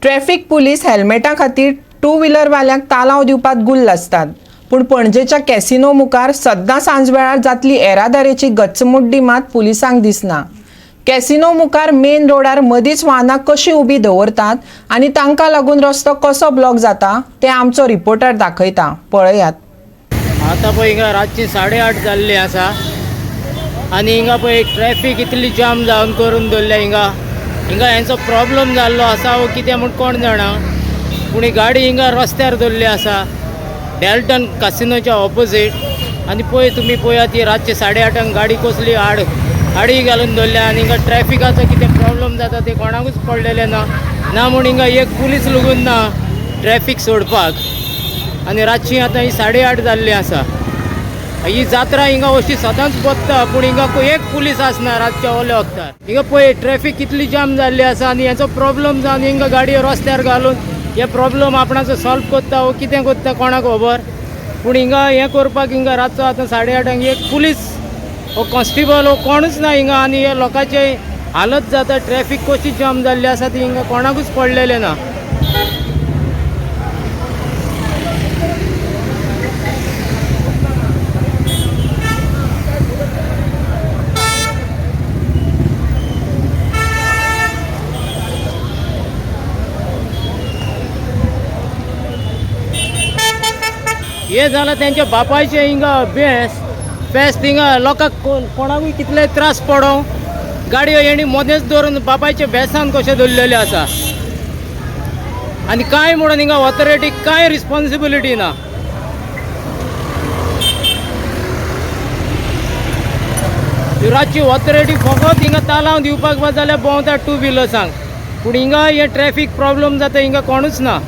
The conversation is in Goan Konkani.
ट्रॅफिक पुलीस हेल्मेटा खातीर टू व्हिलरवाल्यांक तालांव दिवपात गुल्ल आसतात, पूण पणजेच्या कॅसिनो मुखार सद्दां सांजवेळार जातली येरादारेची गच्चमुड्डी मात पुलिसांक दिसना. कॅसिनो मुखार मेन रोडार मदींच वाहनां कशीं उबीं दवरतात आनी तांकां लागून रस्तो कसो ब्लॉक जाता तें आमचो रिपोर्टर दाखयता, पळयात. आतां पळय हिंगा रातची 8:30 जाल्ली आसा आनी हिंगा पळय ट्रॅफिक इतली जाम जावन करून दवरल्या. हिंगा हिंगा हेंचो प्रॉब्लम जाल्लो आसा वो कितें म्हूण कोण जाणा, पूण ही गाडी हिंगा रस्त्यार दवरली आसा डॅल्टन कासिनोच्या ऑपोजीट. आनी पळय तुमी पळयात ती रातची 8:30 गाडी कसली आडी घालून दवरल्या आनी हिंगा ट्रॅफिकाचो कितें प्रॉब्लम जाता ते कोणाकूच पडलेलें ना. ना म्हूण हिंगा एक पुलीस लगून ना ट्रॅफिक सोडपाक. आनी रातची आतां ही 8:30 जाल्ली आसा. ही जात्रा हिंगा अशी सदांच बसता, पूण हिंगा एक पुलीस आसना रातच्या ओल्या वखदार. हिंगा पळय ट्रॅफिक कितली जाम जाल्ली आसा आनी हेचो प्रॉब्लम जावन हिंगा गाडयो रस्त्यार घालून हे प्रॉब्लम आपणाचो सॉल्व करता वो कितें करता कोणाक खबर, पूण हिंगा हें करपाक हिंगा रातचो आतां 8:30 एक पुलीस वो कॉन्स्टेबल वो कोणूच ना हिंगा. आनी हे लोकांचे हालत जाता, ट्रॅफिक कशी जाम जाल्ली आसा ती हिंगा कोणाकूच पडलेलें ना. हे जालां तेंच्या बापायचें हिंगा बेस फेस्त. हिंगा लोकांक कोणाकूय कितले त्रास पडों, गाडयो हेणी मदेंच दवरून बापायच्या बेसान कशें दवरलेले आसा. आनी कांय म्हणून हिंगा ऑथॉरिटीक कांय रिस्पोन्सिबिलिटी ना. रातची ऑथॉरिटी फकत हिंगा तालांव दिवपाक बा जाल्यार भोंवता टू व्हिलर्सांक, पूण हिंगा हे ट्रॅफीक प्रॉब्लम जाता हिंगा कोणूच ना.